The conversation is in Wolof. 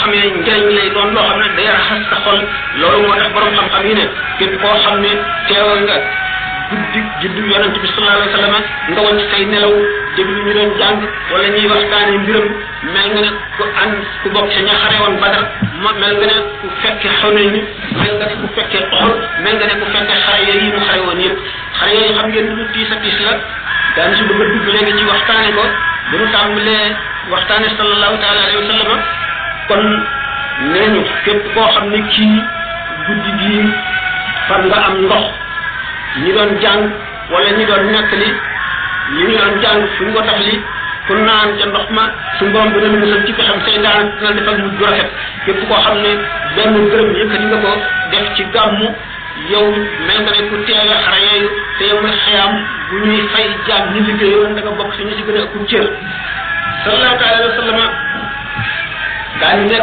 xamee njëriñ lay doon loo xam ne day raxas sa xol loolu moo tax borom xam-xam yi ne képp koo xam ne teewal nga guddi juddu yonent bi sallallahu alayhi wa sallam nga wàcc say nelaw déglu ñu doon jàng wala ñuy waxtaane mbiram mel nga ne ku ànd ku bokk sa ña xare woon Badar mel nga ne ku fekke Xunayn mel nga ne ku fekke Uhud mel nga ne ku fekke xare yooyu mu xare woon yëpp xare yooyu xam ngeen lu tiis a tiis la daanu si bëgg a dugg léegi ci waxtaane ko bu nu tàmbalee waxtaane sallallahu taala alayhi wa sallam kon nee ñu képp koo xam ne kii guddi gii fan nga am ndox ñi doon jàng wala ñi doon nettali li ñu doon jàng fu ñu ko tax li ku naan ca ndox ma su borom bi dana musal ci pexam seytaan dina defal mu rafet képp koo xam ne benn gërëm yëkkati nga ko def ci gàmmu yow mel nga ne ku teewe xare yooyu te yow muy xayaam bu ñuy fay jaam ñi liggéeyoon da nga bokk si ñu si gën a ëpp cër sallallahu alayhi wa sallam daañu nekk